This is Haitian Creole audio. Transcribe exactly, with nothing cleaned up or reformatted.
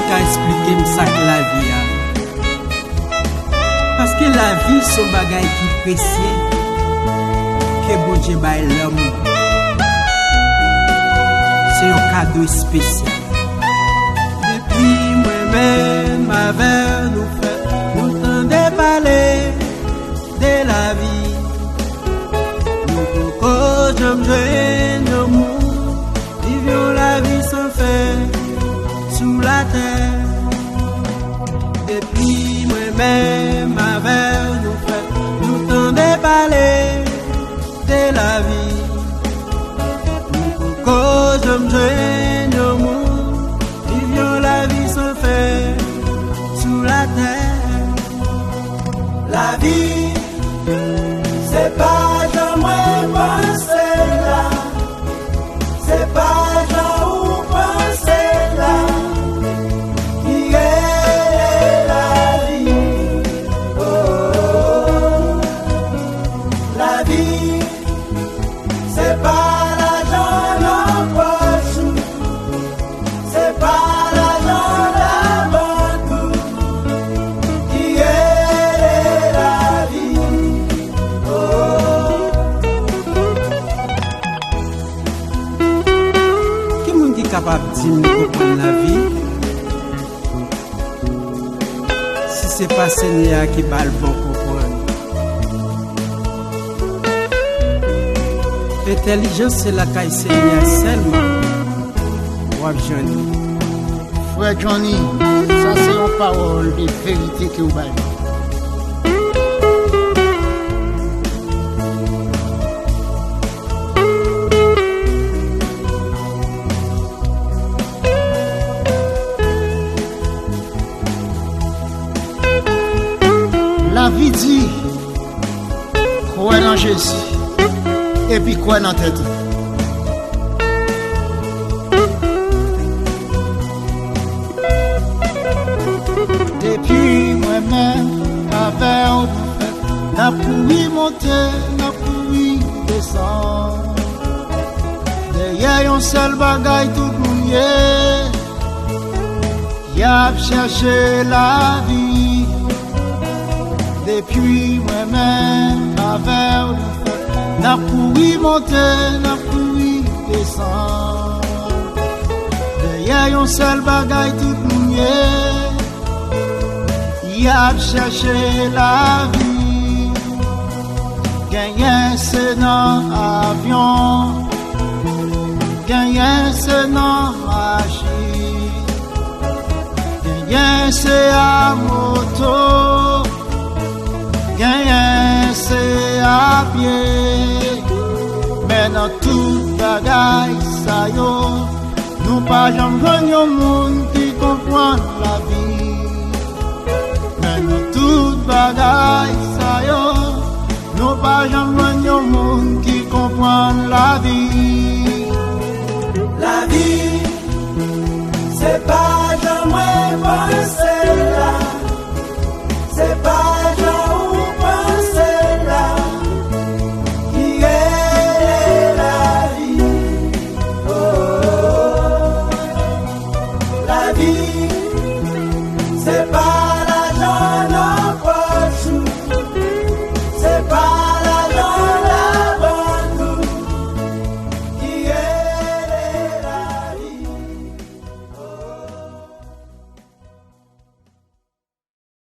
Ka eksplike m sa k lavi a? Paske lavi se yon bagay ki presye ke Bondye bay lòm. Se yon kado espesyal. Depi mwen menm avè w nou fèt, nou tande pale de lavi. Nou poko janm jwenn yon moun viv yon lavi san fen sou latè. Depi mwen menm avè w nou fèt, nou tande pale de lavi. Nou poko janm jwenn yon moun viv yon lavi san fen sou latè. Lavi, se pa jan mwen panse la, se pa jan ou panse la, ki rele lavi. Oh, lavi, se pa lajan nan pòch ou, se pa lajan nan bank ou ki rele lavi. Oh. Ki moun ki kapab di m li konprann lavi? Si se pa Senyè a ki ba l bon konprann. Entèlijans se lakay Senyè a sèlman w ap jwenn li. Frè Johnny, sa se yon pawòl de verite ke w bay mwen. Lavi di, kwè nan Jezi, epi kwè nan tèt ou. Depi mwen menm avè w, n ap kouri monte, n ap kouri desann. Dèyè yon sèl bagay tout moun ye, y ap chèche lavi. Depi mwen menm avè w, n ap kouri monte, n ap kouri desann. Dèyè yon sèl bagay tout moun ye, y ap chèche lavi. Genyen se nan avyon, genyen se nan machin, genyen se a moto, genyen se a pye. Men nan tout bagay sa yo, nou pa janm jwenn yon moun ki konprann lavi. Men nan tout bagay sa yo, nou pa janm jwenn yon moun ki konprann lavi.